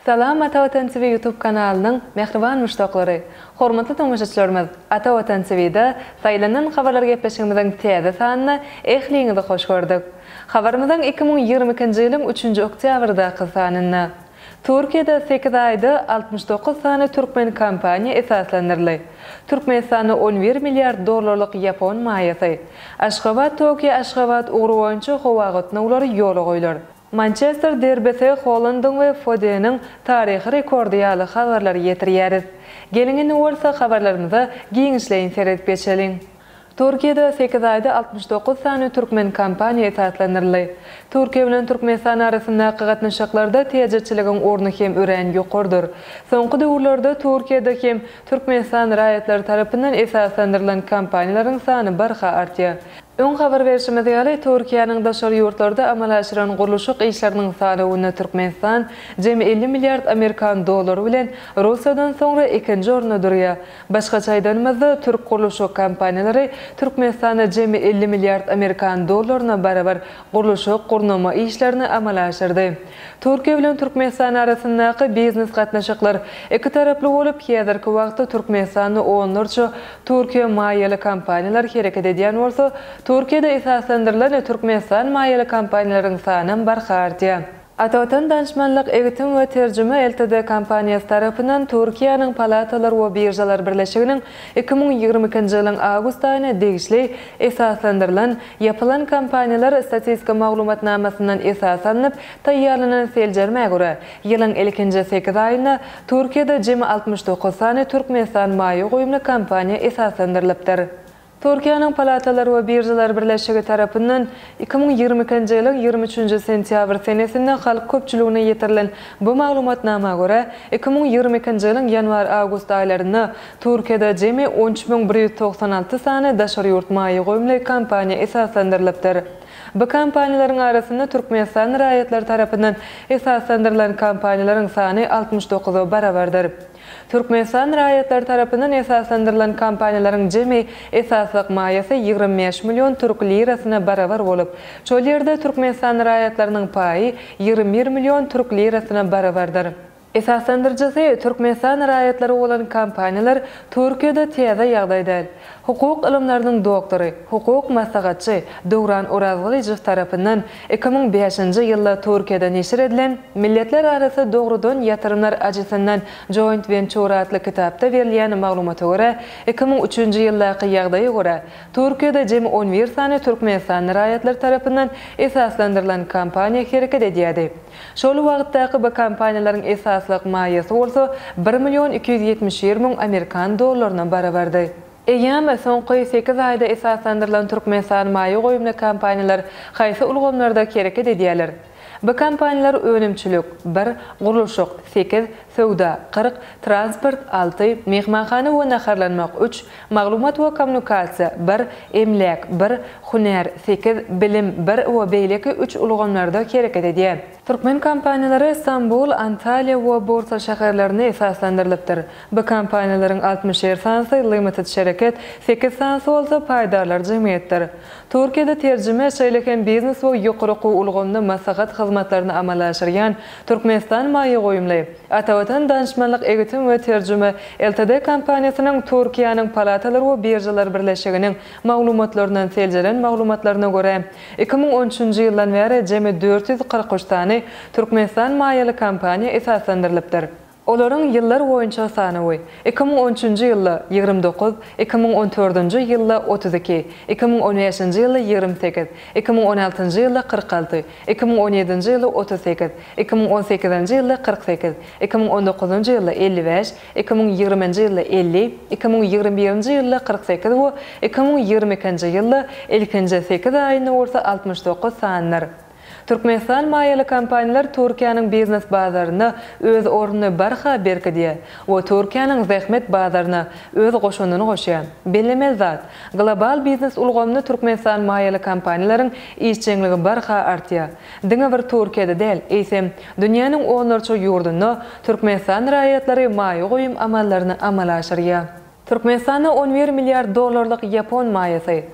Salam Ata Watan TV YouTube kanalynyň mähriban muşdaklary! Hormatly tomaşaçylarymyz, Ata Watan TV-de Saýlanan habarlar gepleşigimiziň täze sanyna ähliňizi hoş gördük. Habarymyzyň 2022-nji ýylyň üçünji oktýabrdaky sanynda. Türkiýede sekiz aýda 69 sany türkmen kompaniýa esaslandyryldy. Türkmenistanda 11 milliard dollarlyk ýapon maýasy. Aşgabat-Tokio-Aşgabat ugry boýunça howa gatnawlary ýola goýlar. Mançester derbisi Holandyň we Fodeniň taryhy rekordy ýaly habarlary ýetirýäris. Geliň indi bolsa habarlarymyza giňişleýin seredip geçeliň. Türkiýede sekiz aýda 69 sany türkmen kompaniýa esaslandyryldy. Türkiýe bilen Türkmenistan arasyndaky gatnaşyklarda täjirçiligiň orny hem örän ýokarydyr. Soňky döwürlerde Türkiýede hem Türkmenistan raýatlary tarapyndan esaslandyrylan kompaniýalaryň sany barha artýar. Öň habar berşimiz ýaly, Türkiýäniň daşary ýurtlarda amala aşyran gurluşyk işleriniň sanawynda Türkmenistan jemi 50 milliard amerikan dollary bilen Russiýadan soňra ikinji orunda durýar. Başgaça aýdanymyzda, türk gurluşyk kompaniýalary Türkmenistanda jemi 50 milliard amerikan dollaryna barabar gurluşyk-gurnama işlerini amala aşyrdy. Türkiýe bilen Türkmenistan arasyndaky biznes gatnaşyklar iki taraply bolup, häzirki wagtda Türkmenistanda onlarça Türkiýe maýaly kompaniýalar hereket edýän bolsa, Türkiýede esaslandyrylan Türkmenistan maýaly kompaniýalaryň sanam barha artýar. Atavatan Danışmanlyk Egitim we Terjime LTD kompaniýasy tarapyndan Türkiýäniň Palatalar we biržalar birleşiginiň 2022-nji ýylyň awgust aýyna degişli esaslandyrylan ýapylan kompaniýalar statistika maglumatnamasyndan esas alnyp taýýarlanan seljermä görä, ýylyň ilkinji sekiz aýynda Türkiýede jemi 69 sany Türkmenistan maýa goýumly kompaniýa esaslandyrylypdyr. Türkiýäniň Palatalar we biržalar birleşigi tarapyndan 2022-nji ýylyň 23-nji sentýabr senesinde halk köpçüligine ýetirilen bu maglumatnama görä, 2022-nji ýylyň ýanwar-awgust aýlarynda Türkiýede jemi 13 196 sany daşary ýurt maýa goýumly kompaniýa esaslandyrylypdyr. Bu kompaniýalaryň arasynda Türkmenistan raýatlary tarapyndan esaslandyrylan kompaniýalaryň sany 69-a barabardyr. Türkmenistan raýatlary tarapyndan esaslandyrylan kompaniýalaryň jemi esaslyk maýasy 25 million türk lirasyna barabar bolup, şol ýerde Türkmenistan raýatlarynyň paýy 21 million türk lirasyna barabardyr. Esaslandyryjysy Türkmenistan raýatlary bolan kompaniýalar Türkiýede täze ýagdaý däl. Hukuk ylymlarynyň doktory, hukuk maslahatçy Döwran Orazgylyjow tarapyndan 2005-nji ýylda Türkiýede neşir edilen Milletler arasy dogrudan ýatyrymlar ajysyndan Joint Venture atly kitapda berilýän maglumata görä, 2003-nji ýyldaky ýagdaýa görä, Türkiýede jemi 11 sany Türkmenistan raýatlary tarapyndan esaslandyrylan kompaniýa hereket edýärdi. Şol wagtdaky bu kompaniýalaryň esaslyk maýasy bolsa 1 271 000 amerikan dollaryna barabardy. Eýýäm soňky sekiz aýda esaslandyrylan Türkmenistan maýa goýumly kompaniýalar haýsy ulgamlarda hereket edýärler? Bu kompaniýalar önümçilik, bir, gurluşyk, sekiz, söwda, 40, transport, alty, myhmanhana we naharlanmak, üç, maglumat we kommunikasiýa, bir, emläk, bir, hünär, sekiz, bilim, bir we beýleki üç ulgamlarda hereket edýär. Türkmen kompaniýalary Stambul, Antalýa we Bursa şäherlerinde esaslandyrylypdyr. Bu kompaniýalaryň 61 sanysy limited şereket, sekiz sanysy bolsa paýdarlar jemgyýetdir. Türkiýede terjime, şeýle hem biznes we ýokary okuw ulgamynda maslahat hyzmatlaryny amala aşyrýan Türkmenistan maýa goýumly, Atavatan Danışmanlyk Egitim we Terjime LTD kompaniýasynyň Türkiýäniň Palatalar we biržalar birleşiginiň maglumatlaryndan seljeren maglumatlaryna görä, 2013-nji ýyldan bäri jemi 443 sany Türkmenistan maýaly kompaniýa esaslandyrylypdyr. Olaryň ýyllar boýunça sanawy, 2013-nji ýylda 29, 2014-nji ýylda 32, 2015-nji ýylda 28, 2016-njy ýylda 46, 2017-nji ýylda 38, 2018-nji ýylda 48, 2019-njy ýylda 55, 2020-nji ýylda 50, 2021-nji ýylda 48 we 2022-nji ýylda ilkinji sekiz aýynda bolsa 69 sanydyr. Türkmenistan maýaly kompaniýalar Türkiýäniň biznes bazarynda öz ornuny barha berkidýär we Türkiýäniň zähmet bazaryna öz goşandyny goşýar. Bellemeli zat, global biznes ulgamynda Türkmenistan maýaly kompaniýalaryň işjeňligi barha artýar. Diňe bir Türkiýede däl, eýsem, dünýäniň onlarça ýurdunda Türkmenistan raýatlary maýa goýum amallaryny amala aşyrýar. Türkmenistanda 11 milliard dollarlyk ýapon maýasy.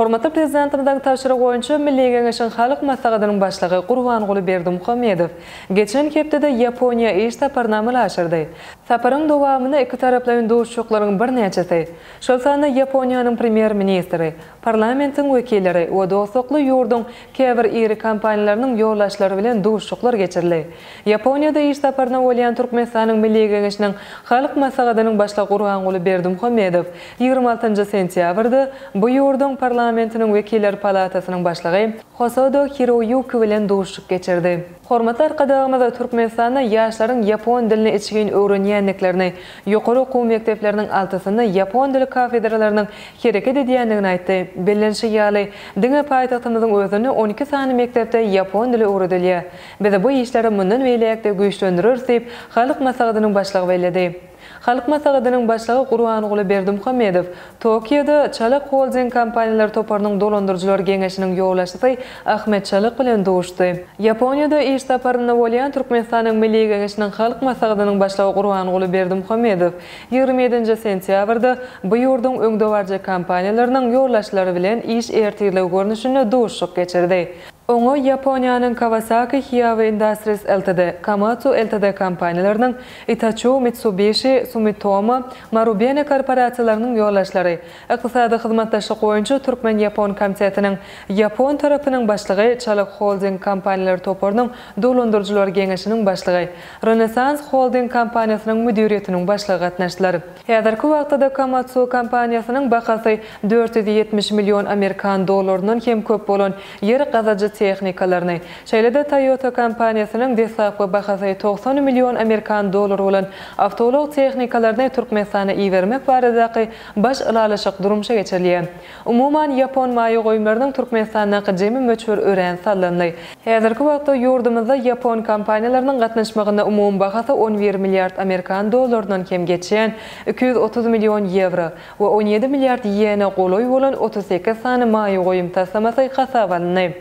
Hormatly Prezidentimiziň tabşyrygy boýunça Milli Geňeşiň Halk Maslahatynyň Başlygy Gurbanguly Berdimuhamedow geçen hepdede Ýaponiýa iş saparyny amala aşyrdy. Saparyň dowamynda ikitaraplaýyn duşuşyklaryň birnäçesi, şol sanda Ýaponiýanyň Premýer-ministri, parlamentiň wekilleri we dostlukly ýurduň käbir iri kompaniýalarynyň ýolbaşçylary bilen duşuşyklar geçirildi. Ýaponiýada iş saparynda bolýan Türkmenistanyň Milli Geňeşiniň Halk Maslahatynyň Başlygy Gurbanguly Berdimuhamedow 26 sentýabrda bu ýurduň Parlamentiniň Wekiller palatasynyň başlygy Hosoda Hiroýuki bilen duşuşyk geçirdi. Hormatly Arkadagymyz Türkmenistanda ýaşlaryň ýapon dilini içgin öwrenýändiklerini, ýokary okuw mekdepleriniň altysynda ýapon dili kafedralarynyň hereket edýändigini aýtdy. Bellenişi ýaly, diňe paýtagtymyzyň özünde 12 sany mekdepde ýapon dili öwredilýär. Biz bu işleri mundan beýläk-de güýçlendireris diýip, Halk Maslahatynyň Başlygy belledi. Halk Maslahatynyň Başlygy Gurbanguly Berdimuhamedow Tokioda Çalyk Holding kompaniýalar toparynyň dolandyryjylar geňeşiniň ýolbaşçysy Ahmet Çalyk bilen duşdy. Ýaponiýada iş saparynda bolýan Türkmenistanyň Milli Geňeşiniň Halk Maslahatynyň Başlygy Gurbanguly Berdimuhamedow 27 sentýabrda bu ýurduň öňdebaryjy kompaniýalarynyň ýolbaşçylary bilen iş ertirligi görnüşinde duşuşyk geçirdi. Oňa Ýaponiýanyň Kawasaki Heavy Industries Ltd, Komatsu Ltd kompaniýalarynyň, Itachu, Mitsubishi, Sumitomo, Marubeni korporasiýalarynyň ýolbaşçylary, Ykdysady hyzmatdaşlyk boýunça Türkmen-ýapon komitetiniň ýapon tarapynyň başlygy, Çalyk Holding kompaniýalar toparynyň dolandyryjylar geňeşiniň başlygy, Rönesans Holding kompaniýasynyň müdiriýetiniň başlygy gatnaşdylar. Häzirki wagtda-da Komatsu kompaniýasynyň bahasy 470 million amerikan dollaryndan hem köp bolan ýer gazyjy tehnikalaryny, şeýle-de Toyota kompaniýasynyň deslapky bahasy 90 million amerikan dollary bolan awtoulag tehnikalaryny Türkmenistana ibermek baradaky baş ylalaşyk durmuşa geçirilýär. Umuman, ýapon maýa goýumlarynyň Türkmenistandaky jemi möçberi örän sallandy. Häzirki wagtda ýurdumyzda ýapon kompaniýalarynyň gatnaşmagynda umumy bahasy 11 milliard amerikan dollaryndan kem geçýän 230 million ýewro we 17 milliard iýene golaý bolan 38 sany maýa goýum taslamasy hasaba alyndy.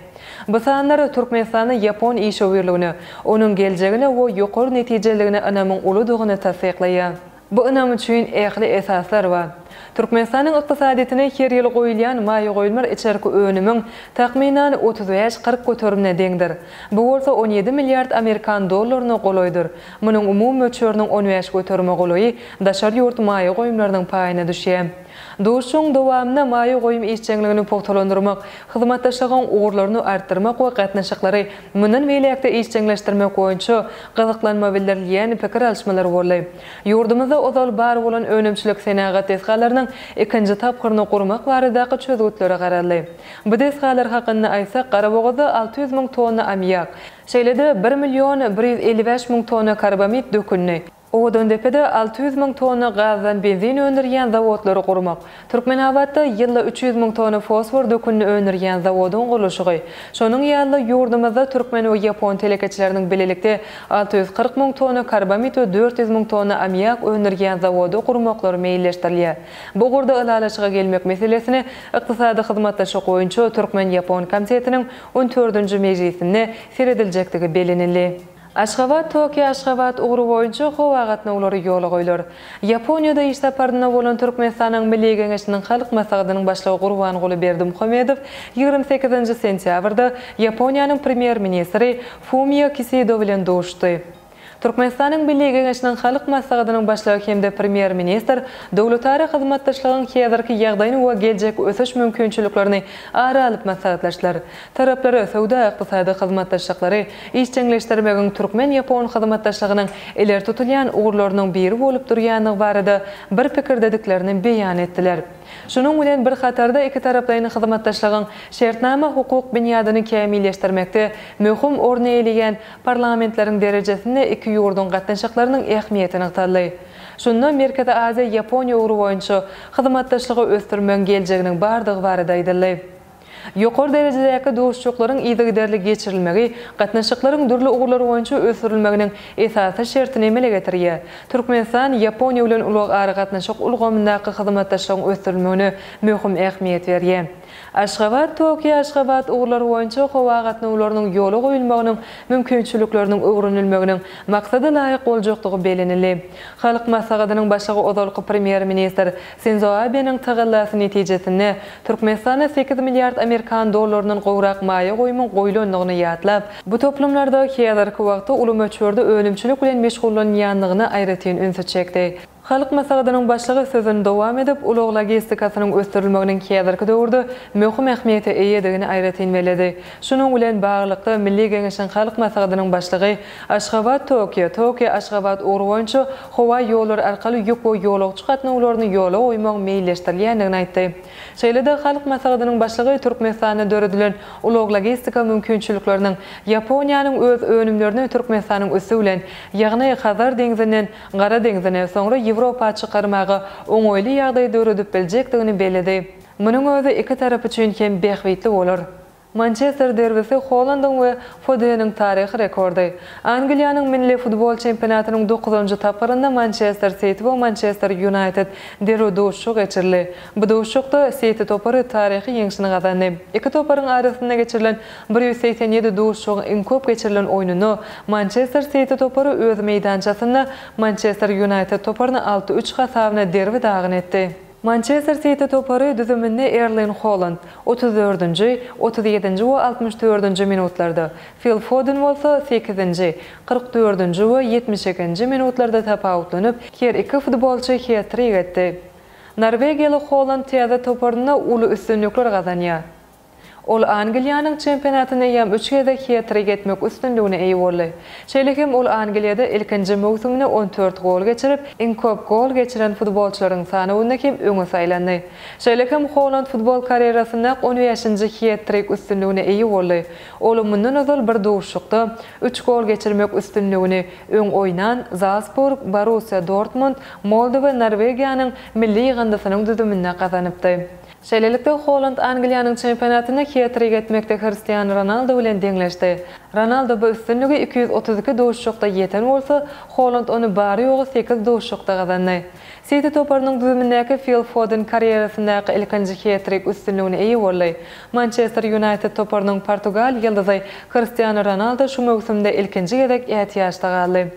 Bu sanlar Türkmenistanda ýapon işewürligine, onuň geljegine we ýokary netijeliligine ynamyň uludygyny tassyklaýar. Bu ynam üçin ähli esaslar bar. Türkmenistanyň ykdysadyýetine her ýyl goýulýan maýa goýumlar içerki önümiň, takmynan, 35-40 göterimine deňdir. Bu bolsa 17 milliard amerikan dollaryna golaýdyr. Munuň umumy möçberiniň 15 göterime golaýy daşary ýurt maýa goýumlarynyň paýyna düşýär. Duşuşygyň dowamynda maýa goýum işjeňligini pugtalandyrmak, hyzmatdaşlygyň ugurlaryny artdyrmak we gatnaşyklary mundan beýläk-de işjeňleşdirmek boýunça gyzyklanma bildirilýän pikir alyşmalar boldy. Ýurdumyzda ozal bar bolan önümçilik-senagat desgalarynyň ikinji tapgyryny gurmak baradaky çözgütlere garaldy. Bu desgalar hakynda aýtsak, Garabogazda 600 müň tonna ammiak, şeýle-de bir million 155 müň tonna karbamid dökünini, Owadandepede 600 müň tonna gazdan benzin öndürýän zawodlary gurmak, Türkmenabatda ýylda 300 müň tonna fosfor dökünini öndürýän zawodyň gurluşygy, şonuň ýaly-da ýurdumyzda türkmen we ýapon telekeçileriniň bilelikde 640 müň tonna karbamid we 400 müň tonna ammiak öndürýän zawody gurmaklary meýilleşdirilýär. Bu ugurda ylalaşyga gelmek meselesine Ykdysady hyzmatdaşlyk boýunça türkmen-ýapon komitetiniň on dördünji mejlisinde serediljekdigi bellenildi. Aşgabat-Tokio-Aşgabat ugry boýunça howa gatnawlary ýola goýlar. Ýaponiýada iş saparynda bolan Türkmenistanyň Milli Geňeşiniň Halk Maslahatynyň Başlygy Gurbanguly Berdimuhamedow 28 sentýabrda Ýaponiýanyň Premýer-ministri Fumio Kisido bilen duşuşdy. Türkmenistanyň Milli Geňeşiniň Halk Maslahatynyň Başlygy hem-de Premýer-ministr döwletara hyzmatdaşlygyň häzirki ýagdaýyny we geljekki ösüş mümkinçiliklerini ara alyp maslahatlaşdylar. Taraplar söwda-ykdysady hyzmatdaşlyklary işjeňleşdirmegiň türkmen-ýapon hyzmatdaşlygynyň ileri tutulýan ugurlarynyň biri bolup durýandygy barada bir pikirdediklerini beýan etdiler. Şunuň bilen bir hatarda ikitaraplaýyn hyzmatdaşlygyň şertnama-hukuk binýadyny kämilleşdirmekde möhüm orny eýeleýän parlamentleriň derejesinde iki ýurduň gatnaşyklarynyň ähmiýeti nygtaldy. Şunda Merkezi Aziýa-Ýaponiýa ugry boýunça hyzmatdaşlygy ösdürmegiň geljeginiň bardygy barada aýdyldy. Ýokary derejedäki duşuşyklaryň yzygiderli geçirilmegi gatnaşyklaryň dürli ugurlar boýunça ösdürilmeginiň esasy şertini emele getirýär. Türkmenistan Ýaponiýa bilen ulag-aragatnaşyk ulgamyndaky hyzmatdaşlygyň ösdürilmegine möhüm ähmiýet berýär. Aşgabat, Tokio, Aşgabat ugurlary boýunça howa gatnawlarynyň ýola goýulmagynyň mümkinçilikleriniň öwrenilmeginiň maksada laýyk boljakdygy bellenildi. Halk Maslahatynyň Başlygy ozalky Premýer-ministr Sinzo Abeniň tagallasy netijesinde Türkmenistanda sekiz milliard amerikan dollaryndan gowrak maýa goýumyň goýlandygyny ýatlap, bu toplumlarda häzirki wagtda uly möçberde önümçilik bilen meşgullanylýandygyna aýratyn ünsi çekdi. Halk Maslahatynyň Başlygy sözüni dowam edip, ulag logistikasynyň ösdürilmeginiň häzirki döwürde möhüm ähmiýete eýedigini aýratyn belledi. Şunuň bilen baglylykda, Milli Geňeşiň Halk Maslahatynyň Başlygy Aşgabat, Tokio, Tokio, Aşgabat ugry boýunça howa ýollary arkaly ýük we ýolagçy gatnawlaryny ýola goýmagyň meýilleşdirilýändigini aýtdy. Şeýle-de Halk Maslahatynyň Başlygy Türkmenistanda döredilen ulag-logistika mümkinçilikleriniň Ýaponiýanyň öz önümlerini Türkmenistanyň üsti bilen, ýagny Hazar deňzinden Gara deňzine, soňra Ýewropa çykarmaga oňaýly ýagdaý döredip biljekdigini belledi. Munuň özi iki tarap üçin hem bähbitli bolar. Mançester derbisi Holandyň we Fodeniň taryhy rekordy. Angliýanyň milli futbol çempionatynyň dokuzynjy tapgyrynda Mançester Siti we Mançester Ýunaýted derbi duşuşygy geçirildi. Bu duşuşykda Siti topary taryhy ýeňşini gazandy. Iki toparyň arasynda geçirilen 187 duşuşygyň iň köp geçirilen oýnunda Mançester Siti topary öz meýdançasynda Mançester Ýunaýted toparyny alty üç hasabyna derbi-dagyn etdi. Mançester Siti topary düzüminde Erlin Holand otuz dördünji, otuz ýedinji we altmyş dördünji minutlarda, Fil Foden bolsa sekizinji, kyrk dördünji we ýetmiş ikinji minutlarda tapawutlanyp, her iki futbolçy het-trik etdi. Norwegiýaly Holand täze toparynda uly üstünlikler gazanýar. Ol Angliýanyň çempionatynda eýýäm üç gezek het-trik etmek üstünligine eýe boldy. Şeýle hem ol Angliýada ilkinji möwsüminde on dört gol geçirip, iň köp gol geçiren futbolçylaryň sanawynda hem öňe saýlandy. Şeýle hem Holand futbol karýerasynda on bäşinji het-trik üstünligine eýe boldy. Ol mundan ozal bir duşuşykda üç gol geçirmek üstünligini öň oýnan Zalsburg, Borussiýa Dortmund, Molde we Norwegiýanyň milli ýygyndysynyň düzüminde gazanypdy. Şeýlelikde, Holand Angliýanyň çempionatynda het-trik etmekde Hristianu Ronaldo bilen deňleşdi. Ronaldo bu üstünligi 232 duşuşykda ýeten bolsa, Holand ony bary-ýogy sekiz duşuşykda gazandy. Siti toparynyň düzümindäki Fil Foden karýerasyndaky ilkinji het-trik üstünligine eýe boldy. Mançester Ýunaýted toparynyň portugal ýyldyzy Hristianu Ronaldo şu möwsümde ilkinji gezek ätiýaçda galdy.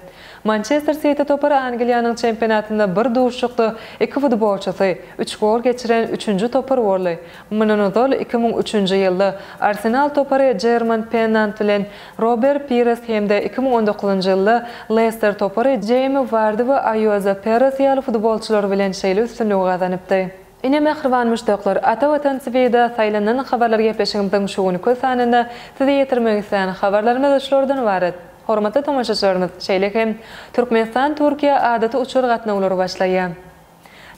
Mançester Siti topary Angliýanyň çempionatynda bir duşuşykda iki futbolçysy üç gol geçiren üçünji topar boldy. Mundan ozal, 2003-nji ýylda Arsenal topary Jerman Pennant bilen Rober Pires hem-de 2019-njy ýylda Lester topary Jeými Wardi we Aýoze Peres ýaly futbolçylar bilen şeýle üstünligi gazanypdy. Ine, mähriban muşdaklar, Ata Watan TV-da Saýlanan habarlar gepleşigimiziň şu günki sanynda size ýetirmek islän habarlarymyz şulardan ybarat. Hormatly tomaşaçylarymyz, şeýle hem Türkmenistan Türkiýä adaty uçar gatnawlary başlaýar.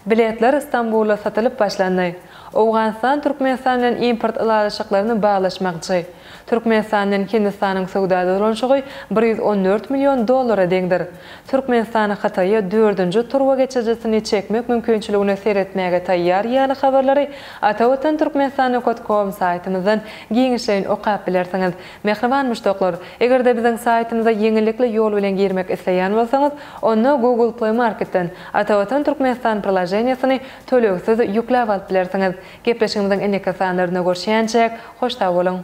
Biletler Stambulda satylyp başlandy. Owganystan Türkmenistan bilen import ylalaşyklaryny baglaşmakçy. Türkmenistan bilen Hindistanyň söwda dolanyşygy 114 million dollara deňdir. Türkmenistan Hytaýa dördünji turba geçirijisini çekmek mümkinçiligine seretmäge taýýar ýaly habarlary Atavatan Türkmenistan nokat kom saýtymyzdan giňişleýin okap bilersiňiz. Mähriban muşdaklar, eger-de biziň saýtymyza ýeňillikli ýol bilen girmek isleýän bolsaňyz, onda Google Play Marketden Atavatan Türkmenistan priloženiýasyny tölegsiz ýükläp alyp bilersiňiz. Gepleşigimiziň indiki sanlarynda görüşýänçäk, hoş sag boluň!